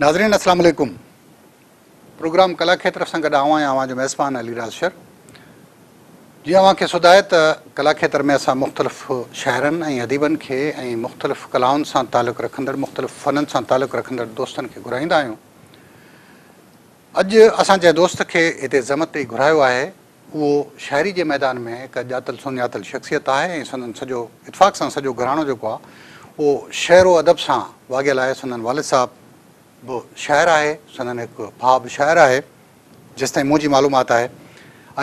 ناظرين السلام عليڪم پروگرام ڪلا کيتر سان گڏ آئون آهيان اوهان جو ميزبان علي راز شر. جيئن اوهان کي سڌ آهي ته ڪلا کيتر ۾ اسان مختلف شاعرن ۽ اديبن کي ۽ مختلف ڪلائن سان تعلق رکندڙ مختلف فنن سان تعلق رکندڙ دوستن کي گهرائيندا آهيون. اڄ اسان جنهن دوست کي هتي زحمت ڏئي گهرايو آهي اهو شاعري جي ميدان ۾ هڪ ڄاتل سڃاتل شخصيت آهي ۽ سندن سڄو اتفاق سان سڄو گهراڻو جيڪو آهي اهو شعر و ادب سان واڳيل آهي. سندن والد صاحب به شاعر آهي، سندن هڪ ڀاء به شاعر آهي جيستائين منهنجي معلومات آهي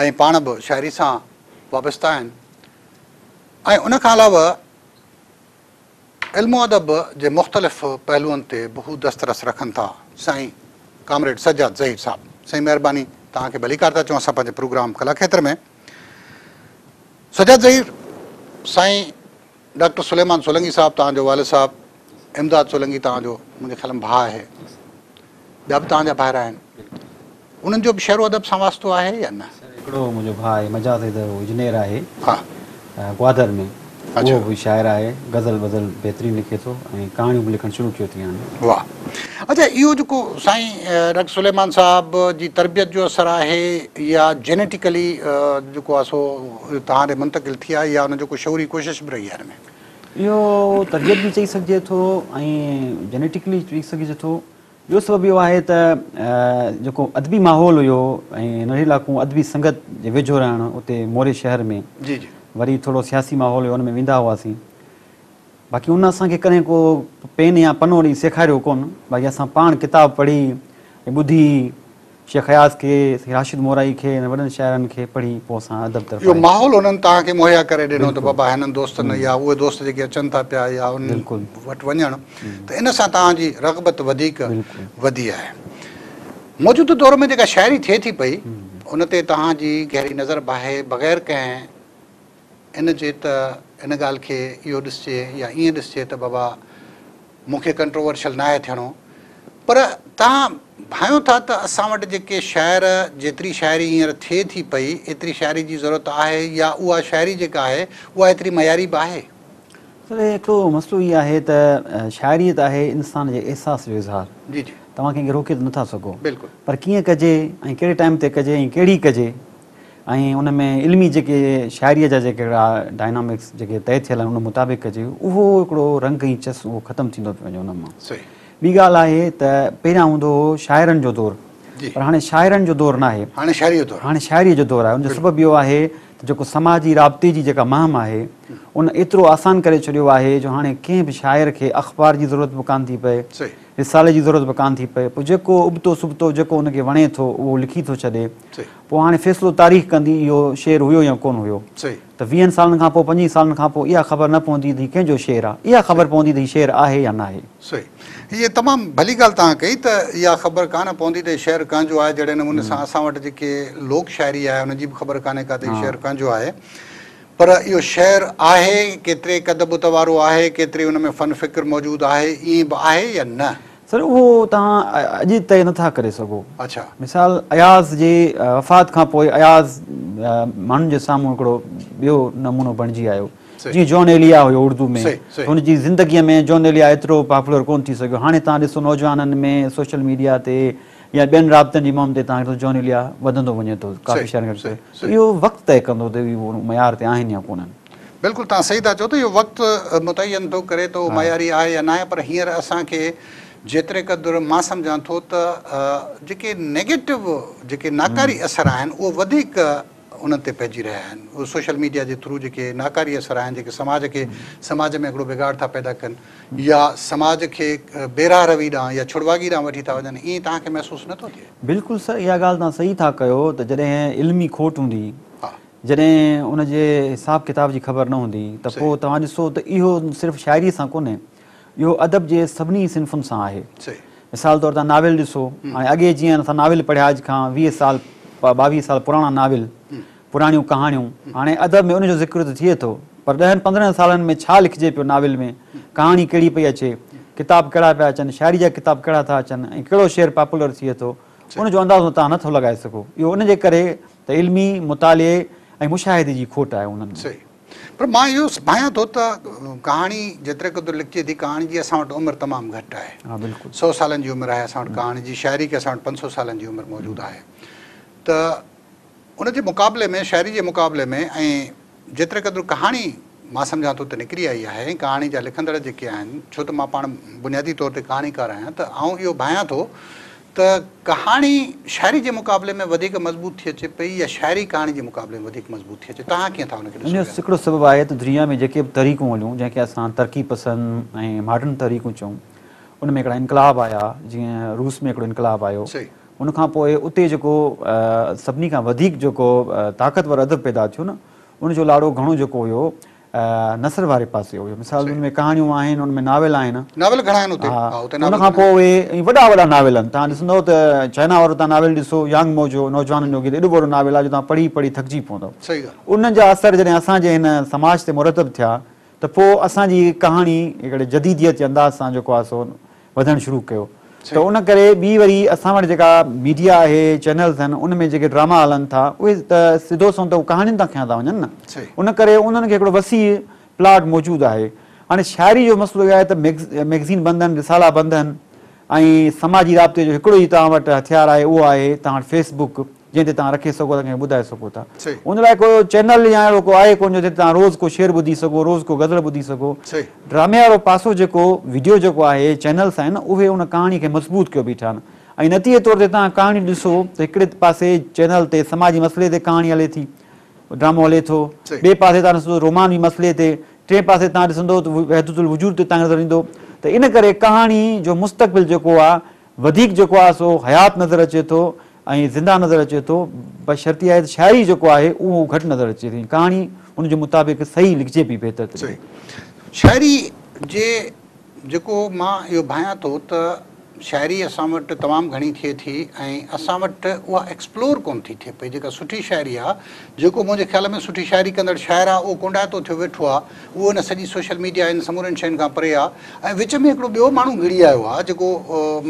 ۽ پاڻ به شاعري سان وابسته آهن ۽ ان کان علاوه علم و ادب جي مختلف پهلوئن تي به هو دسترس رکن ٿا. سائين ڪامريڊ سجاد ظهير صاحب سائين مهرباني توهان کي ڀليڪار ٿا چئون اسان پنهنجي پروگرام ڪلا کيتر ۾. سجاد ظهير سائين ڊاڪٽر سليمان سولنگي صاحب توهان جو والد صاحب، امداد سولنگي توهان جو منهنجي خيال ۾ ڀاء آهي، ٻيا به توهان جا ڀائر آهن، انهن جو به شعر و ادب سان واسطو آهي يا نه؟ سر هڪڙو منهنجو ڀاء آهي مجاز حيدر هو انجنيئر آهي گوادر ۾ اهو به شاعر آهي غزل بزل بهترين لکي ٿو ۽ ڪهاڻيون به لکڻ شروع ڪيو اٿئي هاڻي. واه اڇا اهو جيڪو سائين ڊاڪٽر سليمان صاحب جي تربيت جو اثر آهي يا جينيٽيڪلي جيڪو آهي سو توهان ڏي منتقل ٿي آهي يا ان جو ڪو شعوري ڪوشش به رهي آهي ان ۾؟ اهو تربيت به چئي سگهجي ٿو ۽ جينيٽيڪلي چئي سگهجي ٿو. ٻيو سبب اهو آهي ته جيڪو ادبي ماحول هيو ۽ ننڍي لاڪون ادبي سنگت جي ويجهو رهڻ اتي موري شهر ۾ جي جي. وري ٿورو سياسي ماحول هيو ان ۾ ويندا هئاسين باقي ان اسان کي ڪڏهن ڪو پين يا پنو ڏئي سيکاريو ڪونه باقي اسان پاڻ ڪتاب پڙهي ۽ ٻڌي شيخ اياز کي، سائين راشد مورائي کي ۽ وڏن شاعرن کي پڙهي پوء اسان ادب طرف اهو آياسين. ماحول انهن توهان کي مهيا ڪري ڏنو ته بلڪل. بابا هنن دوستن يا اهي دوست جيڪي اچن ٿا پيا يا انهن بلڪل. وٽ وڃڻ ته ان سان توهان جي رغبت وڌيڪ بلڪل. وڌي آهي. موجوده دور ۾ جيڪا شاعري ٿئي ٿي پئي ان تي توهان جي گهري نظر به آهي بغير ڪنهن ان جي ته ان ڳالهه کي اهو ڏسجي يا ائين ڏسجي ته بابا مون کي ڪنٽروورشل ناهي ٿيڻو پر توهان ڀانيو ٿا ته اسان وٽ جيڪي شاعر جيتري شاعري هينئر ٿئي ٿي پئي ايتري شاعري جي ضرورت آهي يا اها شاعري جيڪا آهي اها ايتري معياري به آهي؟ سر هڪڙو مسئلو هي آهي ته شاعري ته آهي انسان جي احساس جو اظهار جي جي. توهان ڪنهن کي روڪي ته نٿا سگهو بلڪل. پر ڪيئن ڪجي ۽ ڪهڙي ٽائيم تي ڪجي ۽ ڪهڙي ڪجي ۽ ان ۾ علمي جيڪي شاعريء جا جيڪي هڪڙا ڊائنامڪس جيڪي طئي ٿيل آهن ان مطابق ڪجي اهو هڪڙو رنگ ۽ چس اهو ختم ٿيندو پيو وڃي ان مان. ٻي ڳالهه آهي ته پهريان هوندو هو شاعرن جو دور پر هاڻي شاعرن جو دور ناهي. هاڻي شاعريء جو دور آهي. هاڻي شاعريء جو دور آهي ان جو سبب اهو آهي ته جيڪو سماجي رابطي جي جيڪا مهم آهي ان ايترو آسان ڪري ڇڏيو آهي جو هاڻي ڪنهن به شاعر کي اخبار جي ضرورت به ڪانه ٿي پئي. رسالي جي ضرورت به ڪانه ٿي پئي پوء جيڪو ابتو سبتو جيڪو ان کي وڻي ٿو اهو لکي ٿو ڇڏي پوء هاڻي فيصلو تاريخ ڪندي اهو شعر هيو يا ڪونه هيو ته ويهن سالن کان پوء پنجويهن سالن کان پوء اها خبر نه پوندي ته هي ڪنهن جو شعر آهي اها خبر پوندي ته هي شعر آهي يا ناهي. صحيح هيء تمام ڀلي ڳالهه توهان ڪئي ته اها خبر ڪانه پوندي ته هي شعر ڪنهن جو آهي جهڙي نموني سان اسان وٽ جيڪي لوڪ شاعري آهي ان جي به خبر ڪانهي ڪا ته هي شعر ڪنهن جو آهي پر اهو شعر آهي ڪيتري قد بت وارو آهي ڪيتري ان ۾ فن فڪر موجود آهي ائين به آهي يا نه؟ سر اهو توهان اڄ طئي نه ٿا ڪري سگهو. مثال اياز جي وفات کان پوء اياز ماڻهن جي سامهون هڪڙو ٻيو نمونو بڻجي آيو جيئن جون ايليا هيو اردو ۾ هن جي زندگيء ۾ جون ايليا ايترو پاپولر ڪونه ٿي سگهيو هاڻي توهان ڏسو نوجوانن ۾ سوشل ميڊيا تي يا ٻين رابطن جي مهم تي توهان کي جون ايليا وڌندو وڃي ٿو ڪافي شهرن کان ته اهو وقت طئي ڪندو ته اهي معيار تي آهن يا ڪونهن. بلڪل توهان صحيح ٿا چئو ته اهو وقت متعين ٿو ڪري ته اهو معياري آهي يا ناهي پر هينئر اسان کي جيتري قدر مان سمجهان ٿو ته جيڪي نيگيٽو جيڪي ناڪاري اثر آهن اهو وڌيڪ انهن تي پئجي رهيا آهن اهو سوشل ميڊيا جي ٿرو جيڪي ناڪاري اثر آهن جيڪي سماج کي سماج ۾ هڪڙو بگاڙ ٿا پيدا ڪن يا سماج کي بي راهه روي ڏانهن يا ڇڙواڳي ڏانهن وٺي ٿا وڃن ائين توهان کي محسوس نه ٿو ٿئي؟ بلڪل سر اها ڳالهه توهان صحيح ٿا ڪيو ته جڏهن علمي کوٽ هوندي جڏهن ان جي حساب ڪتاب جي خبر نه هوندي ته پوء توهان ڏسو ته اهو صرف شاعري سان ڪونهي اهو ادب جي سڀني صنفن سان آهي. مثال طور توهان ناول ڏسو هاڻي اڳي جيئن اسان ناول پڙهيا اڄ کان ويهه سال ٻاويهه سال پراڻا ناول پراڻيون ڪهاڻيون هاڻي ادب ۾ ان جو ذڪر ته ٿئي ٿو پر ڏهن پندرهن سالن ۾ ڇا لکجي پيو ناول ۾ ڪهاڻي ڪهڙي پئي اچي ڪتاب ڪهڙا پيا اچن شاعري جا ڪتاب ڪهڙا ٿا اچن ۽ ڪهڙو شعر پاپولر ٿئي ٿو ان جو اندازو توهان نٿو لڳائي سگهو اهو ان جي ڪري ته علمي مطالعي ۽ مشاهدي جي کوٽ آهي انهن ۾. صحيح. پر مان اهو ڀانيان ٿو ته ڪهاڻي جيتري قدر لکجي ٿي، ڪهاڻي جي اسان وٽ عمر تمام گهٽ آهي. ها بلڪل. سو سالن جي عمر آهي اسان وٽ ڪهاڻي جي، شاعري کي اسان وٽ 500 سالن جي عمر موجود آهي ته ان جي مقابلي ۾ شاعري جي مقابلي ۾ ۽ جيتري قدر ڪهاڻي مان سمجهان ٿو ته نڪري آئي آهي ۽ ڪهاڻي جا لکندڙ جيڪي آهن، ڇو ته مان پاڻ بنيادي طور تي ڪهاڻيڪار آهيان ته آئون اهو ڀانيان ٿو ته ڪهاڻي شاعري جي مقابلي ۾ وڌيڪ مضبوط ٿي اچي پئي يا شاعري ڪهاڻي جي مقابلي ۾ وڌيڪ مضبوط ٿي اچي، توهان ڪيئن ٿا ان کي ان ڏسو جو پيا؟ هڪڙو سبب آهي ته دنيا ۾ جيڪي به تحريڪون هليون، جنهن کي اسان ترقي پسند ۽ ماڊرن تحريڪون چئون، ان ۾ هڪڙا انقلاب آيا، جيئن روس ۾ هڪڙو انقلاب آيو، ان کان پوء اتي جيڪو سڀني کان وڌيڪ جيڪو طاقتور ادب پيدا ٿيو نه، ان جو لاڙو گهڻو جيڪو هيو نثر واري پاسي هيو. مثال ان ۾ ڪهاڻيون آهن، ان ۾ ناول آهن. ناول گهڻا آهن اتي. ها اتي ناول. ان کان پوء اهي وڏا وڏا ناول آهن. توهان ڏسندؤ ته چائنا وارو توهان ناول ڏسو يانگ مو جو نوجوانن جو گيت ايڏو وڏو ناول آهي جو توهان پڙهي پڙهي ٿڪجي پوندؤ. صحيح ڳالهه. انهن جا اثر جڏهن اسان جي هن سماج تي مرتب ٿيا ته پوء اسان جي ڪهاڻي هڪڙي جديديت جي انداز سان جيڪو آهي سو وڌڻ شروع ڪيو ته ان ڪري ٻي وري اسان وٽ جيڪا ميڊيا آهي چينلز آهن ان ۾ جيڪي ڊراما هلن ٿا اهي ته سڌو سنئون ته ڪهاڻين تان کنيا ٿا وڃن نه ان ڪري انهن کي هڪڙو وسيع پلاٽ موجود آهي. هاڻي شاعري جو مسئلو اهو آهي ته ميگزين بند آهن، رسالا بند آهن ۽ سماجي رابطي جو هڪڙو ئي توهان وٽ هٿيار آهي اهو آهي توهان وٽ فيس بڪ جنهن تي توهان رکي سگهو ٿا ڪنهن کي ٻڌائي سگهو ٿا. ان لاء ڪو چينل يا اهڙو ڪو آهي ڪونه جو جتي توهان روز ڪو شعر ٻڌي سگهو روز ڪو غزل ٻڌي سگهو. ڊرامي وارو پاسو جيڪو وڊيو جيڪو آهي چينلس آهن اهي ان ڪهاڻي کي مضبوط ڪيو بيٺا آهن ۽ نتيجي طور تي توهان ڪهاڻي ڏسو ته هڪڙي پاسي چينل تي سماجي مسئلي تي ڪهاڻي هلي ٿي ڊرامو هلي ٿو ٻئي پاسي توهان ڏسندو رومانوي مسئلي تي ٽئين پاسي توهان ڏسندو ته وحدت الوجود تي توهان کي نظر ايندو ته ان ڪري ڪهاڻي جو مستقبل جيڪو آهي وڌيڪ جيڪو آهي سو حيات نظر اچي ٿو ۽ زنده نظر اچي ٿو، بشرطي آهي ته شاعري جيڪو آهي اهو گهٽ نظر اچي ٿي ۽ ڪهاڻي ان جي مطابق صحيح لکجي پئي بهتر طريقي. شاعري جي جيڪو مان اهو ڀانيان ٿو ته شاعري اسان وٽ تمام گهڻي ٿئي ٿي ۽ اسان وٽ اها ايڪسپلور ڪونه ٿي ٿئي پئي جيڪا سٺي شاعري آهي جيڪو منهنجي خيال ۾ سٺي شاعري ڪندڙ شاعر آهي اهو ڪنڊائتو ٿيو ويٺو آهي اهو ان سڄي سوشل ميڊيا ان سمورين شين کان پري آ ۽ وچ ۾ هڪڙو ٻيو ماڻهو گهڙي آيو آ جيڪو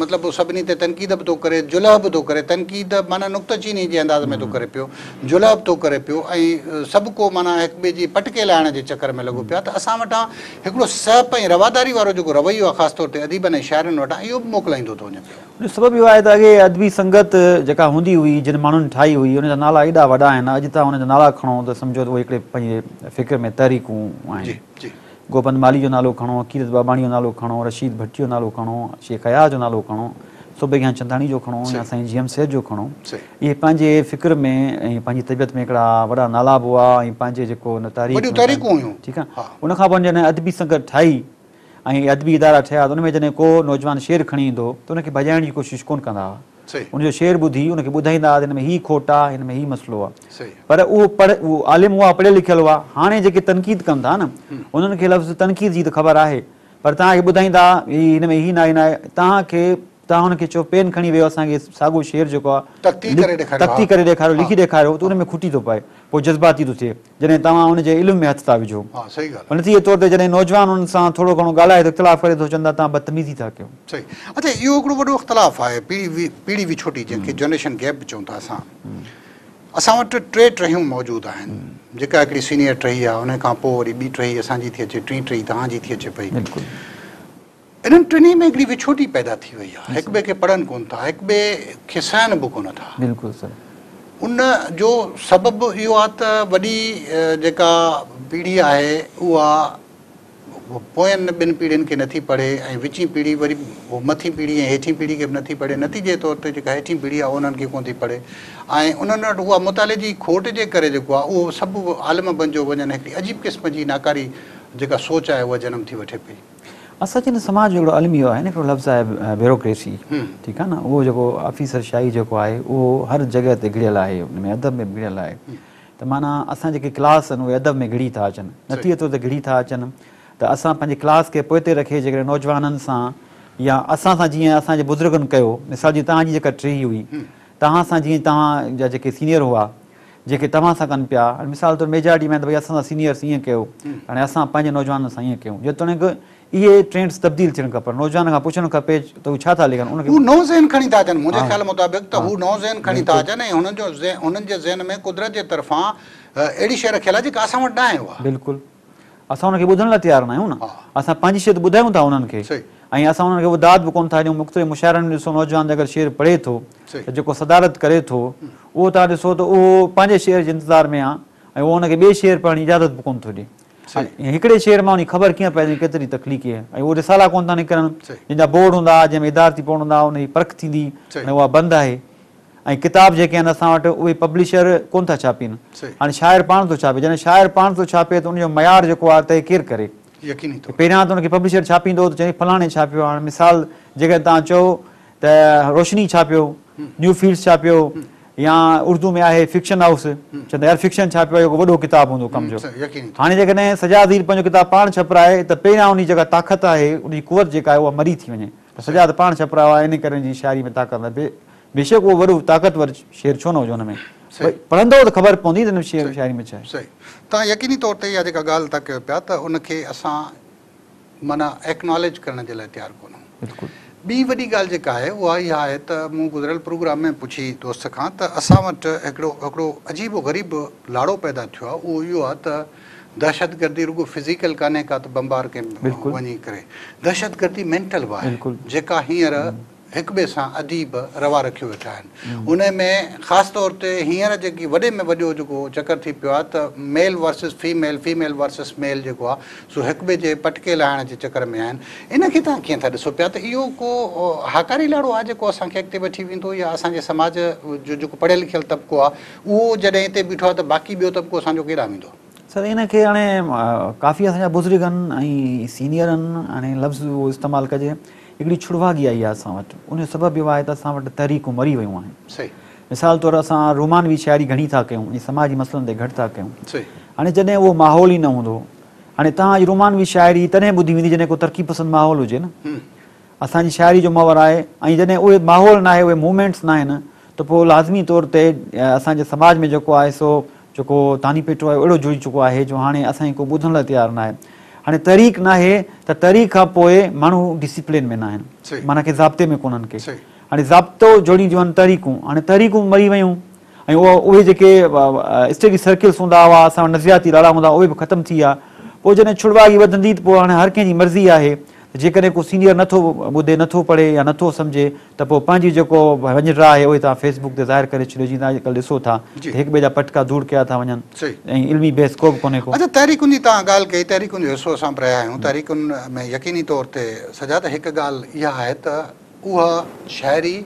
مطلب سڀني تي تنقيد به ٿو ڪري جلهه به ٿو ڪري تنقيد معنيٰ نڪته چيني جي انداز ۾ ٿو ڪري پيو جلهه به ٿو ڪري پيو ۽ سڀ ڪو معنيٰ هڪ ٻئي جي پٽڪي لاهڻ جي چڪر ۾ لڳو پيو آ ته اسان وٽان هڪڙو سهپ ۽ رواداري وارو جيڪو رويو آ خاص طور تي اديبن ۽ شاعرن وٽان اهو به موڪلائيندو ٿو وڃي پيو. ان جو سبب اهو آهي ته اڳي ادبي سنگت جيڪا هوندي هئي، جن ماڻهن ٺاهي هئي، ان جا نالا ايڏا وڏا آهن، اڄ توهان انهن جا نالا کڻو ته سمجهو ته اهي هڪڙي پنهنجي فڪر ۾ تحريڪون آهن. گوبند مالهي جو نالو کڻو، عقيدت ٻاٻاڻي جو نالو کڻو، رشيد ڀٽي جو نالو کڻو، شيخ اياز جو نالو کڻو، سوڀي گيانچنداڻي جو کڻو يا سائين جي ايم سيد جو کڻو، اهي پنهنجي فڪر ۾ ۽ پنهنجي طبيعت ۾ هڪڙا وڏا نالا به هئا ۽ پنهنجي جيڪو ان تاريخ وڏيون تحريڪون هيون. ٺيڪ آهي. ان کان پوء جڏهن ادبي سنگت ٺاهي ۽ ادبي ادارا ٺهيا ته ان ۾ جڏهن ڪو نوجوان شعر کڻي ايندو هو ته ان کي ڀڄائڻ جي ڪوشش ڪونه ڪندا هئا. ان جو شعر ٻڌي ان کي ٻڌائيندا هئا ته هن ۾ هي کوٽ آ، هن ۾ هي مسئلو آ. پر اهو پڙهه اهو عالم هئا، پڙهيل لکيل هئا. هاڻي جيڪي تنقيد ڪن ٿا نه، انهن کي لفظ تنقيد جي ته خبر آهي، پر توهان کي ٻڌائيندا هي هن ۾ هي ناهي ناهي. توهان کي توهان ان کي چئو پين کڻي ويهو اسان کي ساڳو شعر جيڪو آ تقطيع ڪري ڏيکاريو، تقطيع ڪري ڏيکاريو، لکي ڏيکاريو ته ان ۾ کٽي ٿو پئي. پوء جذباتي ٿو ٿئي جڏهن توهان ان جي علم ۾ هٿ ٿا وجهو. ها صحيح ڳالهه آهي. نتيجي طور تي جڏهن نوجوان انهن سان ٿورو گهڻو ڳالهائي ٿو اختلاف ڪري ٿو چون ٿا توهان بدتميزي ٿا ڪيو. صحيح اڇا اهو هڪڙو وڏو اختلاف آهي پيڙهي پيڙهي وڇوٽي جنهن کي جنريشن گيپ به چئون ٿا اسان اسان وٽ ٽي ٽهيون موجود آهن جيڪا هڪڙي سينيئر ٽهي آهي ان کان پوء وري ٻي ٽهي اسان جي ٿي اچي ٽين ٽهي توهان جي ٿي اچي پئي. بلڪل. انهن ٽنهي ۾ هڪڙي وڇوٽي پيدا ٿي وئي آهي، هڪ ٻئي کي پڙهن ڪونه ٿا، هڪ ٻئي کي سهن به ڪونه ٿا. بلڪل سر. ان جو سبب اهو آهي ته وڏي جيڪا پيڙهي آهي اها پوين ٻن پيڙهين کي نٿي پڙهي ۽ وچين پيڙهي وري مٿين پيڙهي ۽ هيٺين پيڙهي کي به نٿي پڙهي، نتيجي طور تي جيڪا هيٺين پيڙهي آهي انهن کي ڪونه ٿي پڙهي ۽ انهن وٽ اها مطالعي جي کوٽ جي ڪري جيڪو آهي اهو سڀ عالم بنجيو وڃن، هڪڙي عجيب قسم جي ناڪاري جيڪا سوچ آهي اها جنم ٿي وٺي پئي. اسان جي هن سماج جو هڪڙو الميو آهي نه هڪڙو لفظ آهي بيوروڪريسي ٺيڪ آهي نه اهو جيڪو آفيسر شاهي جيڪو آهي اهو هر جڳهه تي گهڙيل آهي ان ۾ ادب ۾ به گهڙيل آهي ته معنيٰ اسان جيڪي ڪلاس آهن اهي ادب ۾ گهڙي ٿا اچن نتيجي طور تي گهڙي ٿا اچن ته اسان پنهنجي ڪلاس کي پوئتي رکي جيڪڏهن نوجوانن سان يا اسان سان جيئن اسان جي بزرگن ڪيو مثال جيئن توهان جي جيڪا ٽهي هئي توهان سان جيئن توهان جا جيڪي سينيئر هئا جيڪي توهان سان ڪن پيا، هاڻي مثال طور ميجارٽي ۾ ته ڀئي اسان سان سينيئرس ائين ڪيو، هاڻي اسان پنهنجي نوجوانن سان ائين ڪيون، جيتوڻيڪ اهي ٽرينڊس تبديل ٿيڻ کپن. نوجوان کان پڇڻ کپي ته هو ڇا ٿا لکن ان کي. هو نئون ذهن کڻي ٿا اچن. منهنجي خيال مطابق ته هو نئون ذهن کڻي ٿا اچن ۽ هنن جو هنن جي ذهن ۾ قدرت جي طرفان اهڙي شيء رکيل آهي جيڪا اسان وٽ ناهي اها. بلڪل. اسان انهن کي ٻڌڻ لاء تيار ناهيون نه. اسان پنهنجي شيء ته ٻڌايون ٿا انهن کي ۽ اسان انهن کي اهو داد به ڪونه ٿا ڏيون. مختلف مشاعرن ۾ ڏسو نوجوان اگر شعر پڙهي ٿو ته جيڪو صدارت ڪري ٿو اهو توهان ڏسو ته اهو پنهنجي شعر جي انتظار ۾ آهي ۽ اهو ان کي ٻئي شعر پڙهڻ جي اجازت به ڪونه ٿو ڏئي. هڪڙي شعر مان ان جي خبر ڪيئن پئجي ڪيتري تخليقي آهي ۽ اهي رسالا ڪونه ٿا نڪرن جن جا بورڊ هوندا جنهن ۾ ادارتي بورڊ هوندا ان جي پرک ٿيندي ۽ اها بند آهي ۽ ڪتاب جيڪي آهن اسان وٽ اهي پبلشر ڪونه ٿا ڇاپين هاڻي شاعر پاڻ ٿو ڇاپي جڏهن شاعر پاڻ ٿو ڇاپي ته ان جو معيار جيڪو آهي طئي ڪير ڪري؟ يقيني طور. پهريان ته ان کي پبلشر ڇاپيندو ته چوندي فلاڻي ڇاپيو هاڻي مثال جيڪڏهن توهان چئو ته روشني ڇاپيو، نيو فيلڊس ڇاپيو يا اردو ۾ آهي فڪشن هائوس چوندا يار فڪشن ڇاپيو آهي اهو وڏو ڪتاب هوندو ڪم جو. هاڻي جيڪڏهن سجاد ظهير پنهنجو ڪتاب پاڻ ڇپرائي ته پهريان ان جي جيڪا طاقت آهي ان جي قوت جيڪا آهي اها مري ٿي وڃي ته سجاد پاڻ ڇپرايو آهي ان ڪري ان جي شاعري ۾ طاقت آهي بيشڪ اهو وڏو طاقتور شعر ڇو نه هجي ان ۾ پڙهندو ته خبر پوندي ته ان شعر شاعري ۾ ڇا آهي. صحيح توهان يقيني طور تي اها جيڪا ڳالهه ٿا ڪيو پيا ته ان کي اسان معنيٰ ايڪناليج ڪرڻ جي لاء تيار ڪونه هون. بلڪل. ٻي وڏي ڳالهه جيڪا آهي اها اها آهي ته مون گذريل پروگرام ۾ پڇي دوست کان ته اسان وٽ هڪڙو هڪڙو عجيب و غريب لاڙو پيدا ٿيو آهي اهو اهو آهي ته دهشتگردي رڳو فزيڪل ڪانهي ڪا ته بمبار ڪنهن وڃي ڪري دهشتگردي مينٽل به آهي جيڪا هينئر هڪ ٻئي سان اديب روا رکيو ويٺا آهن. انهي ۾ خاص طور تي هينئر جيڪي وڏي ۾ وڏو جيڪو چڪر ٿي پيو آهي ته male versus female, female versus male جيڪو آهي سو هڪ ٻئي جي پٽڪي لاهڻ جي چڪر ۾ آهن. ان کي توهان ڪيئن ٿا ڏسو پيا ته اهو ڪو هاڪاري لاڙو آهي جيڪو اسان کي اڳتي وٺي ويندو يا اسان جي سماج جو جيڪو پڙهيل لکيل طبقو آهي اهو جڏهن هتي بيٺو آهي ته باقي ٻيو طبقو اسان جو ڪيڏانهن ويندو؟ سر ان کي هاڻي ڪافي اسان جا بزرگن ۽ سينيئرن هاڻي لفظ اهو استعمال ڪجي هڪڙي ڇڙواڳي آئي آهي اسان وٽ ان جو سبب اهو آهي ته اسان وٽ تحريڪون مري ويون آهن مثال طور اسان رومانوي شاعري گهڻي ٿا ڪيون ۽ سماجي مسئلن تي گهٽ ٿا ڪيون هاڻي جڏهن اهو ماحول ئي نه هوندو هاڻي توهان جي رومانوي شاعري تڏهن ٻڌي ويندي جڏهن ڪو ترقي پسند ماحول هجي نه اسان جي شاعري جو محور آهي ۽ جڏهن اهي ماحول ناهي اهي موومينٽس ناهن ته پوء لازمي طور تي اسان جي سماج ۾ جيڪو آهي سو جيڪو تاني پيٽو آهي اهڙو جڙي چڪو آهي جو هاڻي اسان کي ڪو ٻڌڻ لاء تيار ناهي. هاڻي تحريڪ ناهي ته تحريڪ کان پوء ماڻهو ڊسيپلين ۾ ناهن معنيٰ ڪي ضابطي ۾ ڪونهن ڪي. هاڻي ضابطو جوڙينديون آهن تحريڪون هاڻي تحريڪون مري ويون ۽ اهي جيڪي اسٽڊي سرڪلس هوندا هئا اسان وٽ نظرياتي لاڙا هوندا هئا اهي به ختم ٿي ويا. پوء جڏهن ڇڙواڳي وڌندي ته پوء هاڻي هر ڪنهن جي مرضي آهي ته جيڪڏهن ڪو سينيئر نٿو ٻڌي نٿو پڙهي يا نٿو سمجهي ته پوء پنهنجي جيڪو وڃ راء آهي اهي توهان فيس بڪ تي ظاهر ڪري ڇڏيو جيئن توهان اڄڪلهه ڏسو ٿا ته هڪ ٻئي جا پٽڪا ڌوڙ ڪيا ٿا وڃن ۽ علمي بحث ڪو به ڪونهي ڪو. اڇا تحريڪن جي توهان ڳالهه ڪئي تحريڪن جو حصو اسان به رهيا آهيون تحريڪن ۾ يقيني طور تي سجاد هڪ ڳالهه اها آهي ته اها شاعري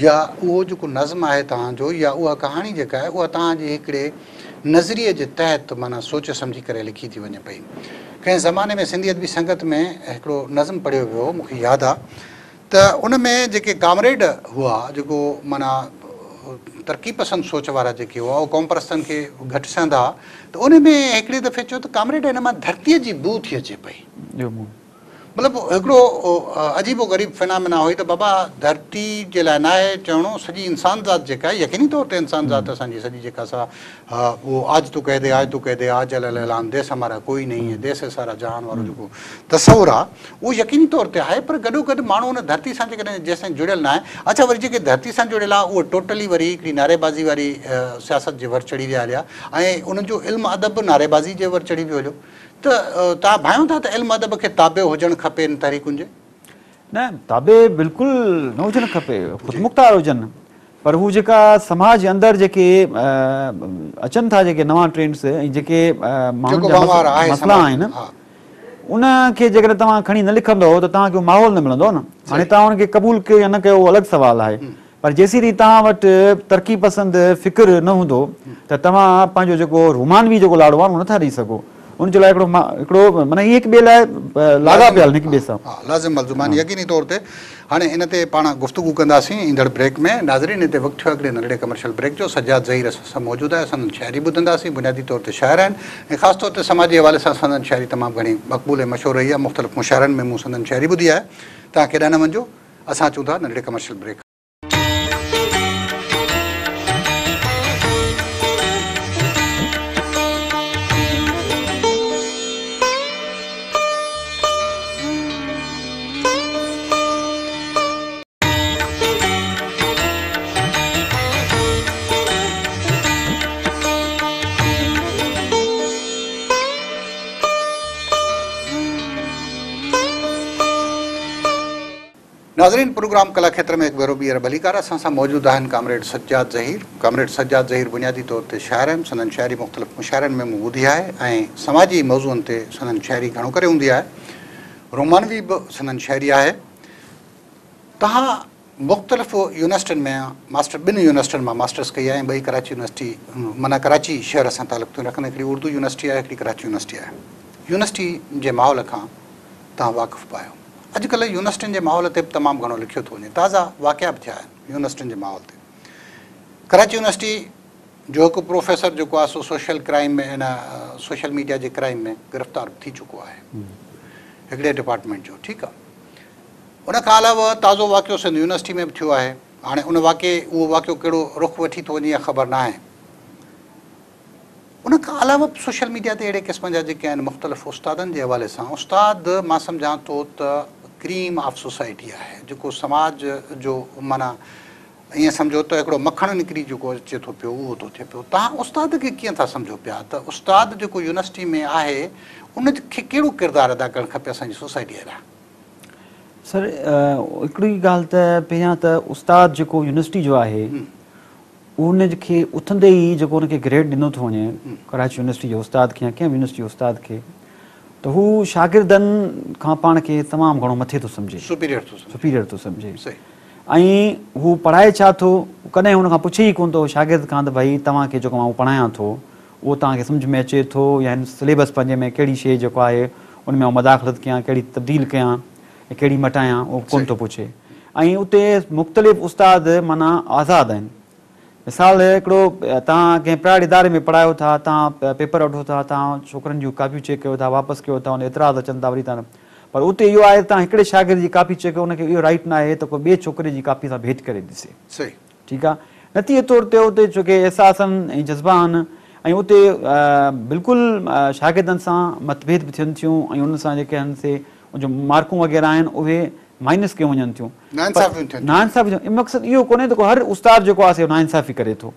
يا اهو جيڪو نظم آهي توهان جو يا اها ڪهاڻي جيڪا آهي اها توهان جي هڪڙي نظريي جي تحت معنيٰ سوچي سمجهي ڪري لکي ٿي وڃي پئي. ڪنهن زماني ۾ سنڌي ادبي سنگت ۾ هڪڙو نظم پڙهيو ويو هو مون کي ياد آ ته ان ۾ جيڪي ڪامريڊ هئا جيڪو معنيٰ ترقي پسند سوچ وارا جيڪي هئا اهي قومپرستن کي گهٽ سهندا ها ته ان ۾ هڪڙي دفعي چيو ته ڪامريڊ هن مان ڌرتيء جي بوء ٿي اچي پئي. مطلب هڪڙو عجيب و غريب فنامينا هئي ته بابا ڌرتي جي لاء ناهي چوڻو سڄي انسان ذات جيڪا آهي يقيني طور تي انسان ذات اسان جي سڄي جيڪا سا اهو آج تو ڪهه the آج تو ڪهه the آج علي الاعلان ديس همارا ڪوئي نهين هي ديس هي سارا جهان وارو جيڪو تصور آهي اهو يقيني طور تي آهي پر گڏو گڏ ماڻهو ان ڌرتي سان جيڪڏهن جيستائين جڙيل ناهي اڇا وري جيڪي ڌرتي سان جڙيل آهي اهو ٽوٽلي وري هڪڙي نعريبازي واري سياست جي ور چڙهي ويا هليا ۽ انهن جو علم ادب به نعريبازي جي ور چڙهي ويو هليو ته توهان ڀانئيو ٿا ته علم ادب کي تابع هجڻ کپي ان تحريڪن جي؟ نه تابع بلڪل نه هجڻ کپي خودمختار هجن پر هو جيڪا سماج اندر جيڪي اچن ٿا جيڪي نوان ٽرينڊس ۽ جيڪي ماڻهن جا مسئلا آهن ان کي جيڪڏهن توهان کڻي نه لکندو ته توهان کي ماحول نه ملندو نه هاڻي توهان ان کي قبول ڪيو يا نه ڪيو اهو الڳ سوال آهي پر جيسين توهان وٽ ترقي پسند فڪر نه هوندو ته توهان پنهنجو جيڪو رومانوي جيڪو لاڙو آهي اهو نٿا ڏئي سگهو. ان جي لاء هڪڙو هڪڙو معنيٰ اهي هڪ ٻئي لاء لاڳاپيل آهن هڪ ٻئي سان. ها لازم ملزوم آهن يقيني طور تي. هاڻي ان تي پاڻ گفتگو ڪنداسين ايندڙ بريڪ ۾. ناظرين هتي وقت ٿيو آهي هڪڙي ننڍڙي ڪمرشل بريڪ جو. سجاد ظهير اسان سان موجود آهي سندن شاعري ٻڌنداسين بنيادي طور تي شاعر آهن ۽ خاص طور تي سماجي حوالي سان سندن شاعري تمام گهڻي مقبول ۽ مشهور رهي آهي مختلف مشاعرن ۾ مون سندن شاعري ٻڌي آهي. توهان ڪيڏانهن نه وڃجو اسان اچون ٿا ننڍڙي ڪمرشل بريڪ کان. ناظرين پروگرام ڪلا کيتر ۾ هڪ ڀيرو ٻيهر ڀليڪار اسان سان موجود آهن ڪامريڊ سجاد ظهير ڪامريڊ سجاد ظهير بنيادي طور تي شاعر آهن سندن شاعري مختلف مشاعرن ۾ مون ٻڌي آهي ۽ سماجي موضوعن تي سندن شاعري گهڻو ڪري هوندي آهي رومانوي به سندن شاعري آهي توهان مختلف يونيورسٽين ۾ ماسٽر ٻن يونيورسٽين مان ماسٽرس ڪئي آهي ۽ ٻئي ڪراچي يونيورسٽي معنيٰ ڪراچي شهر سان تعلق ٿيون رکن هڪڙي اردو يونيورسٽي آهي هڪڙي ڪراچي يونيورسٽي آهي يونيورسٽي جي ماحول کان توهان واقف به آهيو. اڄڪلهه يونيورسٽين جي ماحول تي به تمام گهڻو لکيو ٿو وڃي. تازا واقعا به ٿيا آهن يونيورسٽين جي ماحول تي. ڪراچي يونيورسٽي جو هڪ پروفيسر جيڪو آهي سو سوشل ڪرائيم ۾ ان سوشل ميڊيا جي ڪرائيم ۾ گرفتار به ٿي چڪو آهي هڪڙي ڊپارٽمينٽ جو ٺيڪ آهي. ان کان علاوه تازو واقعو سنڌ يونيورسٽي ۾ به ٿيو آهي. هاڻي ان واقعي اهو واقعو ڪهڙو رخ وٺي ٿو وڃي اها خبر ناهي. ان کان علاوه به سوشل ميڊيا تي اهڙي قسم جا جيڪي آهن مختلف استادن جي حوالي سان استاد مان سمجهان ٿو ته ڪريم آف سوسائٽي آهي جيڪو سماج جو معنيٰ ائين سمجهو ته هڪڙو مکڻ نڪري جيڪو اچي ٿو پيو اهو ٿو ٿئي پيو توهان استاد کي ڪيئن ٿا سمجهو پيا ته استاد جيڪو يونيورسٽي ۾ آهي ان کي ڪهڙو ڪردار ادا ڪرڻ کپي اسان جي سوسائٽي لاء. سر هڪڙي ڳالهه ته پهريان ته استاد جيڪو يونيورسٽي جو آهي ان کي اٿندي ئي جيڪو ان کي گريڊ ڏنو ٿو وڃي ڪراچي يونيورسٽي جي استاد کي يا ڪنهن به يونيورسٽي جي استاد کي ته هو شاگردن کان پاڻ کي تمام گهڻو مٿي ٿو سمجهي سپيريئر ٿو سمجهي سپيريئر ٿو سمجهي ۽ هو پڙهائي ڇا ٿو ڪڏهن هن کان پڇي ئي ڪونه ٿو شاگرد کان ته ڀئي توهان کي جيڪو مان پڙهايان ٿو اهو توهان کي سمجهه ۾ اچي ٿو يا هن سليبس پنهنجي ۾ ڪهڙي شيء جيڪو آهي ان ۾ آئون مداخلت ڪيان ڪهڙي تبديل ڪيان ۽ ڪهڙي مٽايان اهو ڪونه ٿو پڇي ۽ اتي مختلف استاد معنيٰ آزاد آهن مثال هڪڙو توهان ڪنهن پرائيويٽ اداري ۾ پڙهايو ٿا توهان پيپر وٺو ٿا توهان ڇوڪرن جون ڪاپيون چيڪ ڪيو ٿا واپس ڪيو ٿا ان اعتراض اچن ٿا وري توهان پر اتي اهو آهي ته توهان هڪڙي شاگرد جي ڪاپي چيڪ ڪيو ان کي اهو رائيٽ ناهي ته ڪو ٻئي ڇوڪري جي ڪاپي سان ڀيٽ ڪري ڏسي ٺيڪ آهي نتيجي طور تي اتي چونڪه احساس آهن ۽ جذبا آهن ۽ اتي بلڪل شاگردن سان متڀيد به ٿين ٿيون ۽ انهن سان جيڪي آهن سي جو مارڪون وغيره آهن اهي مائنس ڪيون وڃن ٿيون. ناانصافيون ٿين ٿيون. ناانصافيون ٿيون. مقصد اهو ڪونهي ته ڪو هر استاد جيڪو آهي سو ناانصافي ڪري ٿو.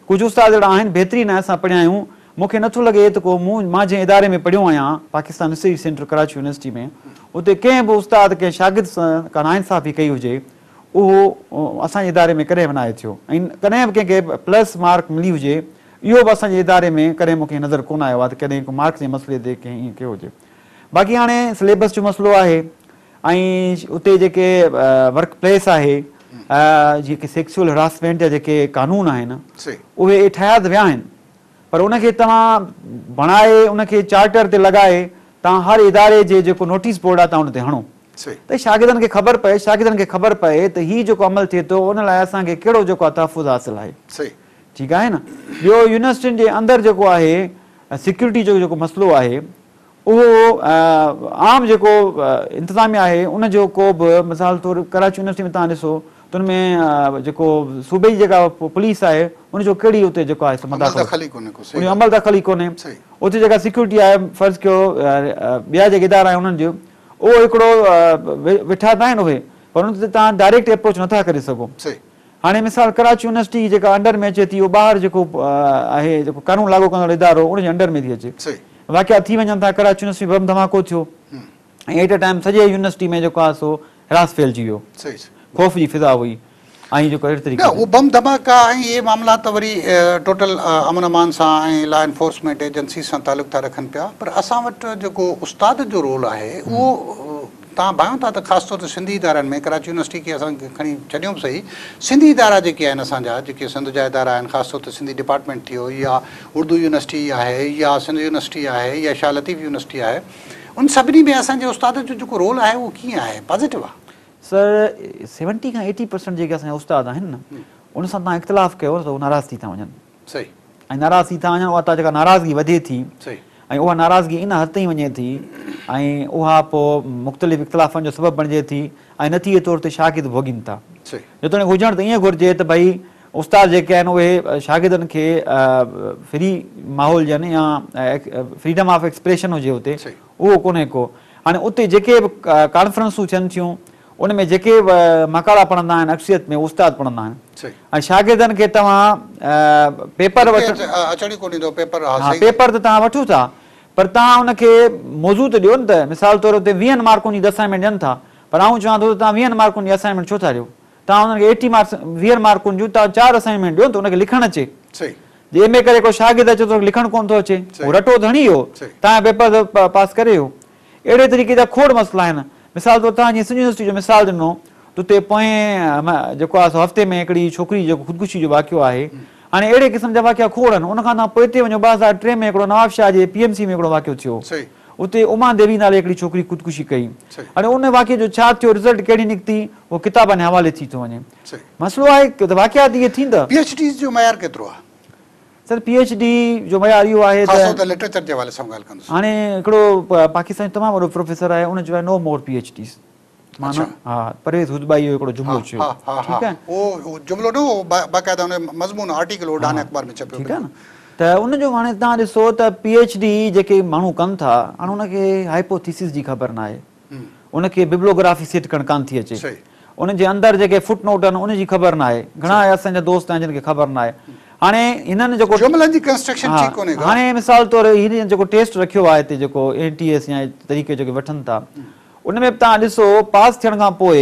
ڪجهه استاد اهڙا آهن بهترين آهن اسان پڙهيا آهيون مون کي نٿو لڳي ته ڪو مون مان جنهن اداري ۾ پڙهيو آهيان Pakistan research centre Karachi university ۾ اتي ڪنهن به استاد ڪنهن شاگرد سان ڪا ناانصافي ڪئي هجي اهو اسان جي اداري ۾ ڪڏهن به ناهي ٿيو ۽ ڪڏهن به ڪنهن کي پلس مارڪ ملي هجي اهو به اسان جي اداري ۾ ڪڏهن مون کي نظر ڪونه آيو آهي ته ڪڏهن ڪو مارڪس جي مسئلي تي ڪنهن ائين ڪيو هجي. باقي هاڻي سليبس جو مسئلو آهي ۽ اتي جيڪي ورڪ پليس آهي جيڪي سيڪسوئل هراسمينٽ جا جيڪي قانون آهن اهي ٺاهيا ته ويا آهن پر ان کي توهان بڻائي ان کي چارٽر تي لڳائي توهان هر اداري جي جيڪو نوٽيس بورڊ آهي توهان ان تي هڻو ته شاگردن کي خبر پئي شاگردن کي خبر پئي ته هي جيڪو عمل ٿئي ٿو ان لاء اسان کي ڪهڙو جيڪو آهي تحفظ حاصل آهي ٺيڪ آهي نه ٻيو يونيورسٽين جي اندر جيڪو آهي سيڪيورٽي جو جيڪو مسئلو آهي اهو عام جيڪو انتظاميا آهي ان جو ڪو به مثال طور ڪراچي يونيورسٽي ۾ توهان ڏسو ته ان ۾ جيڪو صوبي جي جيڪا پوليس آهي ان جو ڪهڙي اتي جيڪو آهي سو مداخلت ئي ڪونهي ڪو ان جو عمل دخل ئي ڪونهي اتي جيڪا سيڪيورٽي آهي فرض ڪيو ٻيا جيڪي ادارا آهن انهن جو اهو هڪڙو ويٺا ته آهن اهي پر ان تي توهان ڊائريڪٽ اپروچ نٿا ڪري سگهو هاڻي مثال ڪراچي يونيورسٽي جيڪا انڊر ۾ اچي ٿي اهو ٻاهر جيڪو آهي جيڪو قانون لاڳو ڪندڙ ادارو ان جي انڊر ۾ ٿي اچي واقعا ٿي وڃن ٿا ڪراچي يونيورسٽي ۾ بم ڌماڪو ٿيو ۽ ايٽ اي ٽائيم سڄي يونيورسٽي ۾ جيڪو آهي سو هراس ڦهلجي ويو خوف جي فضا هئي ۽ جيڪو اهڙي طريقي نه اهو بم ڌماڪا ۽ اهي معاملا ته وري ٽوٽل امن امان سان ۽ لا انفورسمينٽ ايجنسي سان تعلق ٿا رکن پيا پر اسان وٽ جيڪو استاد جو رول آهي اهو توهان ڀانيو ٿا ته خاص طور تي سنڌي ادارن ۾ ڪراچي يونيورسٽي کي اسان کڻي ڇڏيون به سهي، سنڌي ادارا جيڪي آهن اسان جا جيڪي سنڌ جا ادارا آهن خاص طور تي سنڌي ڊپارٽمينٽ ٿيو يا اردو يونيورسٽي آهي يا سنڌ يونيورسٽي آهي يا شاهه لطيف يونيورسٽي آهي ان سڀني ۾ اسان جي استادن جو جيڪو رول آهي اهو ڪيئن آهي پازيٽو آهي؟ سر سيونٽي کان ايٽي پرسنٽ جيڪي اسان جا استاد آهن نه ان سان توهان اختلاف ڪيو ته هو ناراض ٿي ٿا وڃن. صحيح. ۽ ناراض ٿي ٿا وڃن اها ته جيڪا ناراضگي وڌي ٿي ۽ اها ناراضگي ان حد تائين وڃي ٿي ۽ اها پوء مختلف اختلافن جو سبب بڻجي ٿي ۽ نتيجي طور تي شاگرد ڀوڳين ٿا. جيتوڻيڪ هجڻ ته ائين گهرجي ته ڀئي استاد جيڪي آهن اهي شاگردن کي فري ماحول ڏين يا فريڊم آف ايڪسپريشن هجي اتي اهو ڪونهي ڪو. هاڻي اتي جيڪي به ڪانفرنسون ٿين ٿيون ان ۾ جيڪي به مقالا پڙهندا آهن اڪثريت ۾ استاد پڙهندا آهن ۽ شاگردن کي توهان پيپر وٺڻ اچڻ ئي ڪونه ڏيندو پيپر ها صحيح پيپر ته توهان وٺو ٿا پر توهان ان کي موضوع ته ڏيو نه ته مثال طور اتي ويهن مارڪن جي اسائنمينٽ ڏين ٿا پر آئون چوان ٿو ته توهان ويهن مارڪن جي اسائنمينٽ ڇو ٿا ڏيو؟ توهان انهن کي ايٽي مارڪس ويهن مارڪن جون توهان چار اسائنمينٽ ڏيو ته ان کي لکڻ اچي. جي ايم اي ڪري ڪو شاگرد اچي ٿو ان کي لکڻ ڪونه ٿو اچي. هو رٽو ته هڻي ويو، توهان جو پيپر ته پاس ڪري ويو. اهڙي طريقي جا کوڙ مسئلا آهن. مثال طور توهان جيئن سنڌ يونيورسٽي جو مثال ڏنو ته اتي پوئين جيڪو آهي سو هفتي ۾ هڪڙي ڇوڪري جيڪو خودڪشي جو واقعو آهي. هاڻي اهڙي قسم جا واقعا کوڙ آهن. ان کان توهان پوئتي وڃو 2003 ۾ هڪڙو نوابشاهه جي پي ايم سي ۾ هڪڙو واقعو ٿيو. اتي اما ديوي نالي هڪڙي ڇوڪري خودڪشي ڪئي. هاڻي ان واقعي جو ڇا ٿيو، رزلٽ ڪهڙي نڪتي، اهو ڪتابن جي حوالي ٿي ٿو وڃي. مسئلو آهي ته واقعات اهي ٿيندا. پي ايڇ ڊيز جو معيار ڪيترو آهي؟ سر پي ايڇ ڊي جو معيار اهو آهي ته. خاص طور تي لٽريچر جي حوالي سان ڳالهه ڪندس. هاڻي هڪڙو پاڪستان جو تمام وڏو پروفيسر آهي ان چيو آهي نو مور پي ايڇ ڊيز. معنيٰ ها پرويز هودبائي اهو هڪڙو جملو چيو. ٺيڪ آهي. اهو جملو نه هو باقاعده ان جو مضمون آرٽيڪل هو ڊان اخبار ۾ ڇپيو. ٺيڪ آهي نه ته ان جو هاڻي توهان ڏسو ته پي ايڇ ڊي جيڪي ماڻهو ڪن ٿا هاڻي ان کي هائپوٿيسز جي خبر ناهي. ان کي ببلوگرافي سيٽ ڪرڻ ڪانه ٿي اچي. ان جي اندر جيڪي فوٽ نوٽ آهن ان جي خبر ناهي. گهڻا اسان جا دوست آهن جن کي خبر ناهي. هاڻي هنن جيڪو جملن جي ڪنسٽرڪشن ٺيڪ ڪونهي ڪا. هاڻي مثال طور هن جيڪو ٽيسٽ رکيو آهي هتي جيڪو اين ٽي ايس يا طريقي جيڪي وٺن ٿا ان ۾ به توهان ڏسو پاس ٿيڻ کان پوء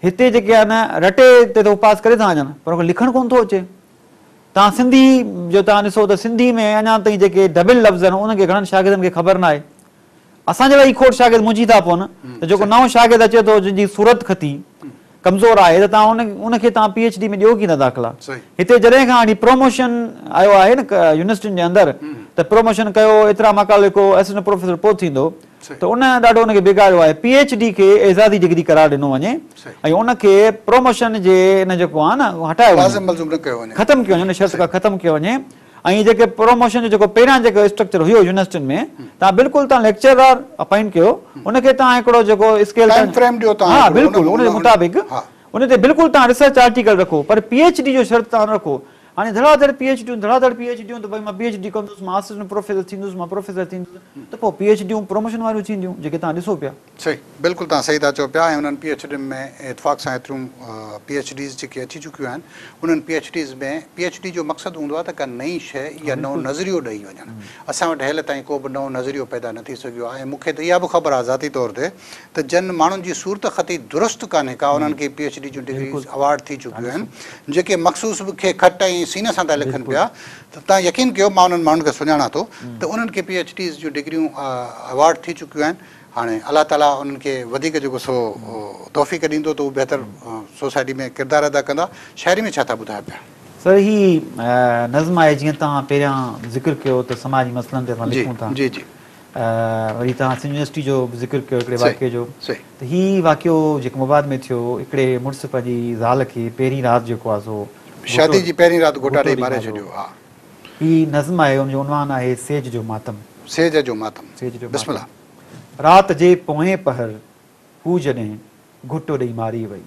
هتي جيڪي آهن رٽي تي ته هو پاس ڪري ٿا وڃن پر ان کي لکڻ ڪونه ٿو اچي. توهان سنڌي جو توهان ڏسو ته سنڌي ۾ اڃا تائين جيڪي ڊبل لفظ آهن انهن کي گهڻن شاگردن کي خبر ناهي. اسان جهڙا ئي کوڙ شاگرد منجهي ٿا پون ته جيڪو نئون شاگرد اچي ٿو جنهن جي صورت خطي ڪمزور آهي ته توهان ان کي توهان پي ايڇ ڊي ۾ ڏيو ڪيئن ٿا داخلا. هتي جڏهن کان وٺي پروموشن آيو آهي نه يونيورسٽين جي اندر ته پروموشن ڪيو ايترا مقالا لکو اسسٽنٽ پروفيسر پوء ٿيندو ته ان ڏاڍو ان کي بگاڙيو آهي. پي ايڇ ڊي کي اعزازي ڊگري قرار ڏنو وڃي ۽ ان کي پروموشن جي ان جيڪو آهي نه هٽايو وڃي ختم ڪيو وڃي ان شرط کان ختم ڪيو وڃي ۽ جيڪي پروموشن جو جيڪو پهريان جيڪو اسٽرڪچر هيو يونيورسٽين ۾ توهان بلڪل توهان ليڪچرار اپائنٽ ڪيو ان کي توهان هڪڙو جيڪو اسڪيل ٽائيم فريم ڏيو توهان ها بلڪل ان جي مطابق ان تي بلڪل توهان ريسرچ آرٽيڪل رکو پر پي ايڇ ڊي جو شرط توهان نه رکو هاڻي ڌڙا ڌڙ پي ايڇ ڊيون ڌڙا ڌڙ پي ايڇ ڊيون ته ڀئي مان پي ايڇ ڊي ڪندس مان اسسٽنٽ پروفيسر ٿيندس مان پروفيسر ٿيندس ته پوء پي ايڇ ڊيون پروموشن واريون ٿينديون جيڪي توهان ڏسو پيا. صحيح بلڪل توهان صحيح ٿا چئو پيا ۽ انهن پي ايڇ ڊين ۾ اتفاق سان ايتريون پي ايڇ ڊيز جيڪي اچي چڪيون آهن انهن P H Ds ۾ P H D جو مقصد هوندو آهي ته ڪا نئين شيء يا نئون نظريو ڏئي وڃڻ اسان وٽ هيل تائين ڪو به نئون نظريو پيدا نه ٿي سگهيو آهي ۽ مون کي ته اها به خبر آهي ذاتي طور تي ته جن ماڻهن جي صورتخطي درست ڪانهي ڪا انهن کي پي ايڇ ڊي جون ڊگريز اوارڊ ٿي چڪيون آهن جيڪي مخصوص به کي کٽ ۽ سيني سان ٿا لکن پيا ته توهان يقين ڪيو مان انهن ماڻهن کي سڃاڻان ٿو ته انهن کي پي ايڇ ڊيز جون ڊگريون اوارڊ ٿي چڪيون آهن هاڻي الله تعاليٰ انهن کي وڌيڪ جيڪو سو توفيق ڏيندو ته هو بهتر سوسائٽي ۾ ڪردار ادا ڪندا. شاعري ۾ ڇا ٿا ٻڌايو پيا؟ سر هي نظم آهي جيئن توهان پهريان ذڪر ڪيو ته سماجي مسئلن تي اسان لکون ٿا جي جي وري توهان سنڌ يونيورسٽي جو به ذڪر ڪيو هڪڙي واقعي جو ته هي واقعو جيڪب آباد ۾ ٿيو هڪڙي مڙس پنهنجي زال کي پهرين رات جيڪو آهي سو شادي جي پهرين رات گهوٽا ڏئي ماري ڇڏيو ها. هي نظم آهي ان جو عنوان آهي سيج جو ماتم. سيج جو ماتم سيج جو بسم الله. رات جي پوئين پهر هو جڏهن گهٽو ڏئي ماري وئي.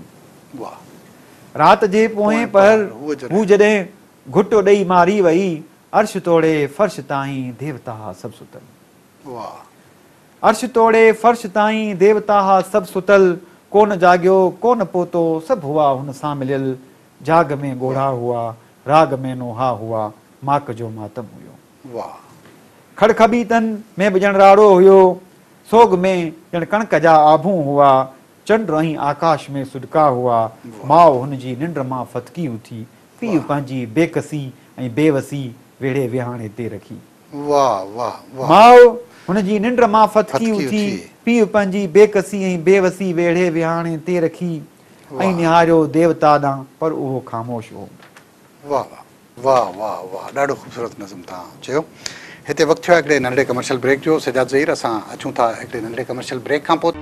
واھ. رات جي پوئين پهر هو جڏهن گهٽو ڏئي ماري وئي. عرش توڙي فرش تائين ديوتا ها سڀ ستل. واھ. عرش توڙي فرش تائين ديوتا ها سڀ ستل. ڪونه جاڳيو ڪونه پوتو سڀ هئا هن سان مليل. جاڳ ۾ ڳوڙها هئا راڳ ۾ نوحا هئا ماڪ جو ماتم هيو. واھ. کڙ کٻيتن ۾ به ڄڻ راڙو هيو، سوڳ ۾ ڄڻ ڪڻڪ جا آڀون هئا، چنڊ ۽ آڪاش ۾ سڏڪا هئا، ماء هن جي ننڊ مان ڦٿڪي اٿي، پيء پنهنجي بيڪسي ۽ بيوسي ويڙهي ويهاڻي تي رکي. واھ واھ واھ. ماء هن جي ننڊ مان ڦٿڪي اٿي، پيء پنهنجي بيڪسي ۽ بيوسي ويڙهي ويهاڻي تي رکي ۽ نهاريو ديوتا ڏانهن، پر اهو خاموش هو. واھ واھ. واھ واھ واھ ڏاڍو خوبصورت نظم توهان چيو. هتي وقت ٿيو آهي هڪڙي ننڍڙي ڪمرشل بريڪ جو. سجاد ظهير اسان اچون ٿا هڪڙي ننڍڙي ڪمرشل بريڪ کان پوء.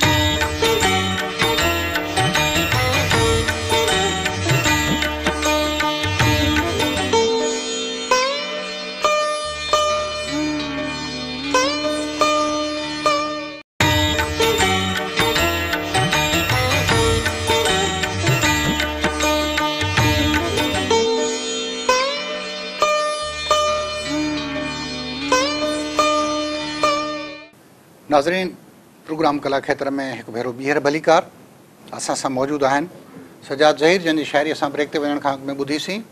ناظرين پروگرام ڪلا کيتر ۾ هڪ ڀيرو ٻيهر ڀليڪار اسان سان موجود آهن سجاد ظهير جنهن جي شاعري اسان بريڪ تي وڃڻ کان اڳ ۾ ٻڌي سين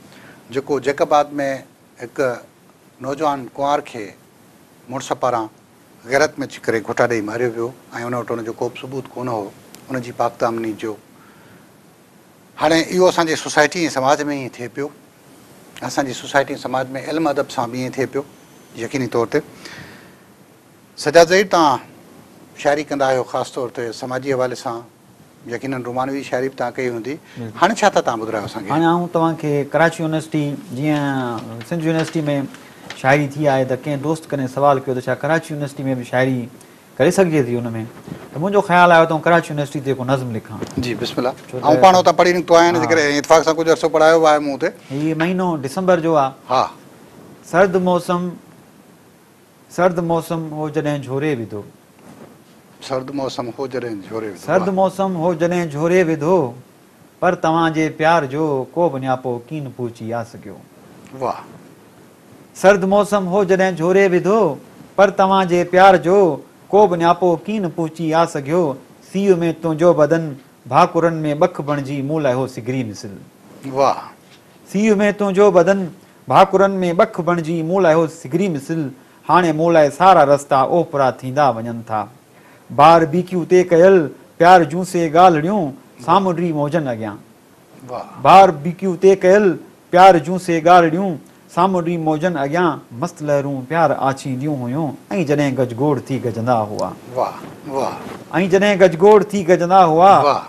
جيڪو جيڪب آباد ۾ هڪ نوجوان ڪنوار کي مڙس پاران غيرت ۾ اچي ڪري گهوٽا ڏئي ماريو ويو ۽ ان وٽ ان جو ڪوبه ثبوت ڪونه هو. ان جي پاڪدامني جو. هاڻي اهو اسان جي سوسائٽي ۽ سماج ۾ ائين ٿئي پيو. اسان جي سوسائٽي ۽ سماج ۾ علم ادب سان به ائين ٿئي پيو يقيني طور تي. سجاد ظهير توهان شاعري ڪندا آهيو خاص طور تي سماجي حوالي سان يقينن رومانوي شاعري به توهان ڪئي هوندي هاڻي ڇا ٿا توهان ٻڌرايو اسان کي. هاڻي آئون توهان کي ڪراچي يونيورسٽي جيئن سنڌ يونيورسٽي ۾ شاعري ٿي آهي ته ڪنهن دوست ڪڏهن سوال ڪيو ته ڇا ڪراچي يونيورسٽي ۾ به شاعري ڪري سگهجي ٿي ان ۾ ته منهنجو خيال آيو ته آئون ڪراچي يونيورسٽي تي ڪو نظم لکان. جي بسم الله آئون پاڻ اتان پڙهي نڪتو آهيان ان جي ڪري ۽ اتفاق سان ڪجهه عرصو پڙهايو به آهي مون اتي. هي مهينو ڊسمبر جو آ. ها. سرد موسم سرد موسم هو جڏهن جهوري وڌو. سرد موسم هو جڏهن جهوري وڌو. سرد موسم هو جڏهن جهوري وڌو. پر توهان جي پيار جو ڪو به نياپو ڪين پهچي آ سگهيو. واه. سرد موسم هو جڏهن جهوري وڌو. پر توهان جي پيار جو ڪو به نياپو ڪين پهچي آ سگهيو. سيء ۾ تنهنجو بدن ڀاڪرن ۾ ٻک بڻجي مون لاء هو سگري مثل. واه. سيء ۾ تنهنجو بدن ڀاڪرن ۾ ٻک بڻجي مون لاء هو سگري مثل، هاڻي مون لاء سارا رستا اوپرا ٿيندا وڃن ٿا. بار بيڪيو تي ڪيل پيار جون سي ڳالهڙيون سامونڊي موجن اڳيان. بار بيڪيو تي ڪيل پيار جون سي ڳالهڙيون سامونڊي موجن اڳيان مست لهرون پيار آڇينديون هيون ۽ جڏهن گجگوڙ ٿي گجندا هئا. ۽ جڏهن گجگوڙ ٿي گجندا هئا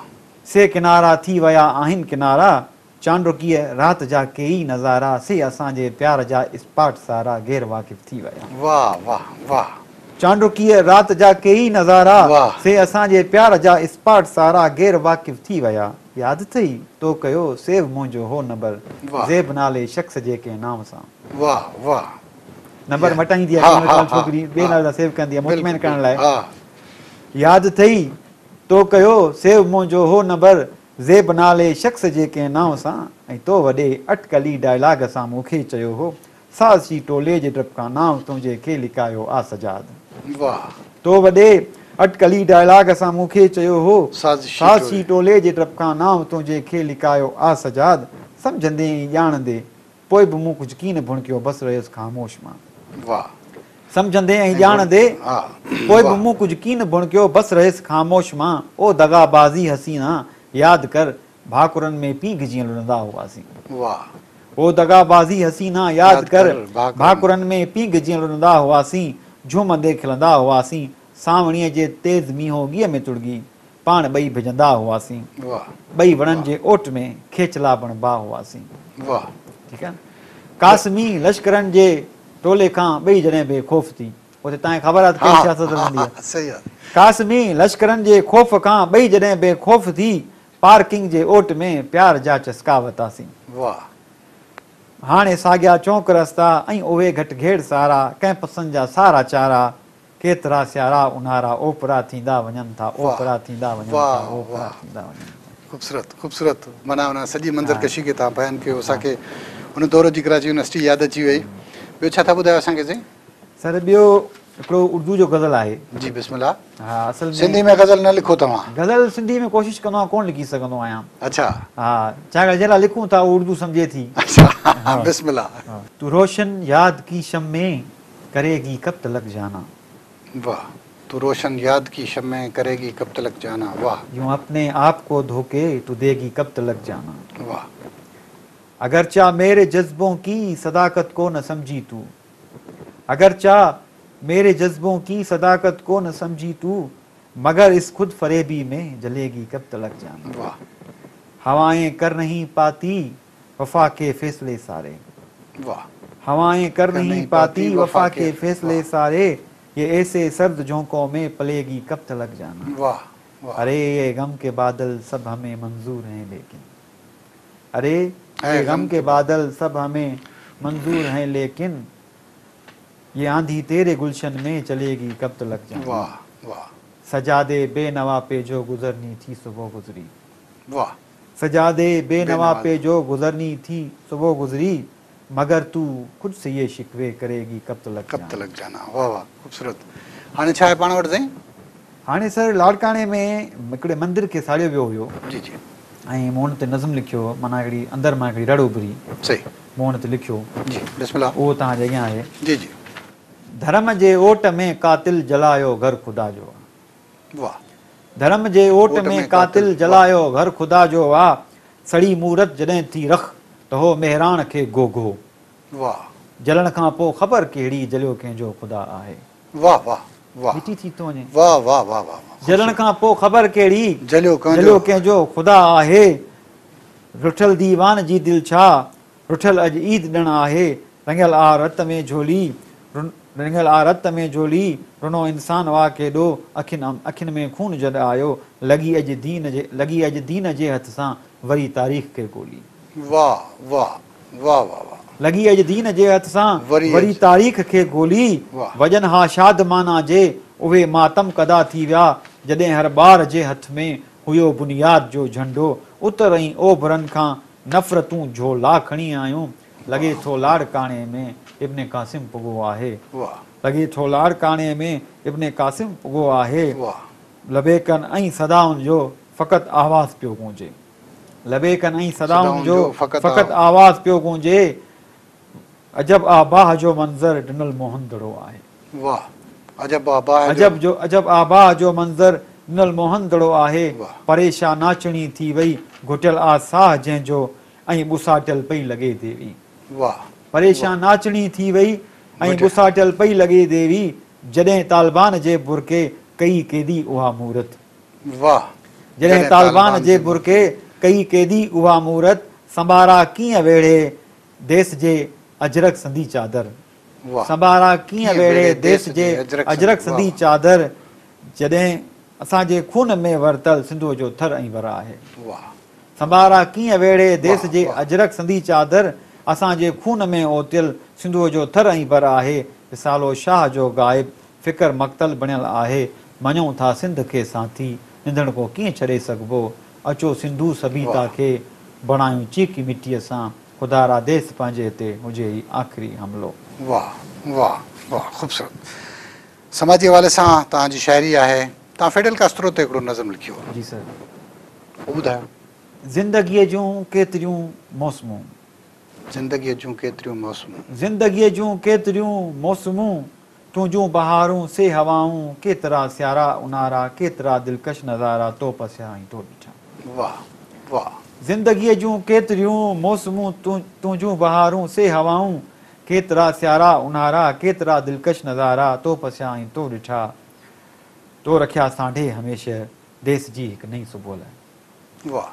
سي ڪنارا ٿي ويا آهن ڪنارا. چانڊوڪيء رات جا ڪيئي نظارا، سي اسان جي پيار جا اسپاٽ سارا غير واقف ٿي ويا. واه واه واه. چانڊوڪيء رات جا ڪيئي نظارا، سي اسان جي پيار جا اسپاٽ سارا غير واقف ٿي ويا. ياد اٿئي، تو ڪيو سيو منهنجو هو نمبر، زيب نالي شخص جي ڪنهن نانء سان. واه واه. نمبر مٽائيندي آهي ڪنهن مهل ڇوڪري ٻئي نالي سان سيو ڪندي آهي مطمئن ڪرڻ لاء. ياد اٿئي، تو ڪيو سيو منهنجو هو نمبر، زيب نالي شخص جي ڪنهن نانء سان ۽ تو وڏي اٽڪلي ڊائلاگ سان مون کي چيو هو، سازشي ٽولي جي ڊپ کان نانء تنهنجي کي لڪايو آ سجاد. واهه. تو وڏي اٽڪلي ڊائلاگ سان مون کي چيو هو، سازشي ٽولي جي ڊپ کان نانء تنهنجي کي لڪايو آ سجاد. سمجهندي ۽ ڄاڻندي پوء به مون ڪجهه ڪين ڀڻڪيو، بس رهيس خاموش مان. واهه. سمجهندي ۽ ڄاڻندي پوء به مون ڪجهه ڪين ڀڻڪيو، بس رهيس خاموش مان. او دغا بازي حسينا، ياد ڪر، ڀاڪرن ۾ پينگهه جيئن لڏندا هئاسين. واهه. او دغا بازي حسينا، ياد ڪر، ڀاڪرن ۾ پينگهه جيئن لڏندا هئاسين، جهومندي کلندا هئاسين، سانوڻيء جي تيز مينهوڳيء ۾ تڙڳي، پاڻ ٻئي ڀڄندا هئاسين. ٻئي وڻن جي اوٽ ۾ کيچلا بڻبا هئاسين. ٺيڪ آهي. قاسمي لشڪرن جي ٽولي کان ٻئي جڏهن بي خوف ٿي. اتي توهان کي خبر آهي ته ڪهڙي سياست هلندي آهي. قاسمي لشڪرن جي خوف کان ٻئي جڏهن بي خوف ٿي پارڪنگ جي اوٽ ۾ پيار جا چسڪا وتاسين. هاڻي ساڳيا چونڪ رستا ۽ اهي گهٽ گهيڙ سارا ڪئمپسن جا سارا چارا ڪيترا سيارا اونهارا اوپرا ٿيندا وڃن ٿا اوپرا ٿيندا وڃن ٿا اوپرا ٿيندا وڃن ٿا. خوبصورت خوبصورت معنيٰ ان سڄي منظر ڪشي کي توهان بيان ڪيو اسان کي ان دور جي ڪراچي يونيورسٽي ياد اچي وئي ٻيو ڇا ٿا ٻڌايو اسان کي سائين. سر ٻيو هڪڙو اردو جو غزل آهي. جي بسم الله ها اصل ۾ سنڌي ۾ غزل نه لکو توهان. غزل سنڌي ۾ ڪوشش ڪندو آهيان ڪونه لکي سگهندو آهيان. اڇا. ها ڇاڪاڻ جنهن لاء لکون ٿا اهو اردو سمجهي ٿي. اڇا بسم الله. تو روشن ياد ڪي شمع ڪري گي ڪب تلڪ جانا. واه تو روشن ياد ڪي شمع ڪري گي ڪب تلڪ جانا واه. يون اپني آپ ڪو ڌوڪي تو the گي ڪب تلڪ جانا. واه. اگرچه ميري جذبون ڪي صداقت ڪو نه سمجهي تو اگرچه ميري جذبون ڪي صداقت ڪو نه سمجهي تو مگر اس خود فريبي ۾ جلي گي ڪب تلڪ جانا. واه. هوائين ڪر نهين پاتي وفا ڪي فيصلي ساري. واه. هوائين ڪر نهين پاتي وفا ڪي فيصلي ساري يه ايسي سرد جهونڪون مين پلي گي ڪب تلڪ جانا. واه واه. اري يه غم ڪي بادل سب همين منظور هين ليڪن اري يه غم ڪي بادل سب همين منظور هين ليڪن يه آنڌي تيري گلشن مين چلي گي ڪب تلڪ جانا. واه واه. سجادي بي نوا پي جو گذرني ٿي سو وو گذري. واه. سجادي بي نوا پي جو گذرني ٿي سو وو گذري مگر تو خود سي يه شڪوي ڪري گي ڪب تلڪ ڪب تلڪ جانا واه واه خوبصورت هاڻي ڇا آهي پاڻ وٽ سائين. هاڻي سر لاڙڪاڻي ۾ هڪڙي مندر کي ساڙيو ويو هيو جي جي ۽ مون ان تي نظم لکيو معنيٰ هڪڙي اندر مان هڪڙي رڙ اڀري صحيح مون ان تي لکيو جي بسم الله اهو توهان جي اڳيان آهي جي جي. ڌرم جي اوٽ ۾ قاتل جلايو گهر خدا جو آ. واه. ڌرم جي اوٽ ۾ قاتل جلايو گهر خدا جو آ، سڙي مورت جڏهن ٿي رک ته هو مهراڻ کي گهوگهو. واھ. جلڻ کان پوء خبر ڪهڙي جليو ڪنهن جو خدا آهي. واھ واھ واھ. مٽي ٿي ٿو وڃي. واھ واھ واھ واھ. جلڻ کان پوء خبر ڪهڙي جليو ڪنهن جو خدا آهي. رٺل ديوان جي دل ڇا رٺل اڄ عيد ڏڻ آهي. رڱيل آ رت ۾ جهولي رڱيل آ رت ۾ جهولي رنو انسان آ ڪيڏو اکين اکين ۾ خون جڏ آيو لڳي اڄ دين جي لڳي اڄ دين جي هٿ سان وري تاريخ کي گولي. واھ واھ واھ واھ واھ. لڳي اڄ دين جي هٿ سان وري تاريخ کي گولي. وڄن ها شادمانا جي اهي ماتم ڪدا ٿي ويا جڏهن هر ٻار جي هٿ ۾ هيو بنياد جو جهنڊو اتر ۽ اوڀرن کان نفرتون جهولا کڻي آيون لڳي ٿو لاڙڪاڻي ۾ ابن قاسم پڳو آهي لڳي ٿو لاڙڪاڻي ۾ ابن قاسم پڳو آهي لبيڪن ۽ صدائن جو فقط آواز پيو گونجي لبيڪن ۽ صدائن جو فقط آواز پيو گونجي عجب آ باهه جو منظر ڊنل موهن دڙو آهي. واه عجب آ باهه جو. عجب جو عجب آ باهه جو منظر ڊنل موهن دڙو آهي. پريشان ناچڻي ٿي وئي گهٽيل آ ساهه جنهن جو ۽ ٻساٽيل پئي لڳي ديوي. واه. پريشان ناچڻي ٿي وئي ۽ ٻساٽيل پئي لڳي ديوي جڏهن طالبان جي برقعي ڪئي قيدي اها مورت. واه. جڏهن طالبان جي برقعي ڪئي قيدي اها مورت سمبارا ڪيئن ويڙهي ديس جي اجرڪ سندي چادر. سمبارا ڪيئن ويڙهي ديس جي اجرڪ سندي چادر جڏهن اسان جي خون ۾ ورتل سنڌوء جو ٿر ۽ بر آهي. سمبارا ڪيئن ويڙهي ديس جي اجرڪ سندي چادر اسان جي خون ۾ اوتيل سنڌوء جو ٿر ۽ بر آهي. رسالو شاهه جو غائب فڪر مقتل بڻيل آهي. مڃون ٿا سنڌ کي ساٿي نڌڻڪو ڪيئن ڇڏي سگهبو. اچو سنڌو سڀيتا کي بڻايون چيڪي مٽيء سان خدارا ديس پنهنجي تي هجي هي آخري حملو. واه واه واه خوبصورت سماجي حوالي سان توهان جي شاعري آهي توهان فيڊل ڪاسترو تي هڪڙو نظم لکيو هو. جي سر. اهو ٻڌايو. زندگيء جون ڪيتريون موسمون. زندگيء جون ڪيتريون موسمون. زندگيء جون ڪيتريون موسمون. تنهنجون بهارون سي هوائون، ڪيترا سيارا اونهارا، ڪيترا دلڪش نظارا تو پسيا ۽ تو ڏٺا. واه واه. زندگيء جون ڪيتريون موسمون، تنهنجون بهارون سي هوائون، ڪيترا سيارا اونهارا، ڪيترا دلڪش نظارا تو پسيا ۽ تو ڏٺا. تو رکيا سانڍي هميشه ديس جي هڪ نئين صبح لئه. واه.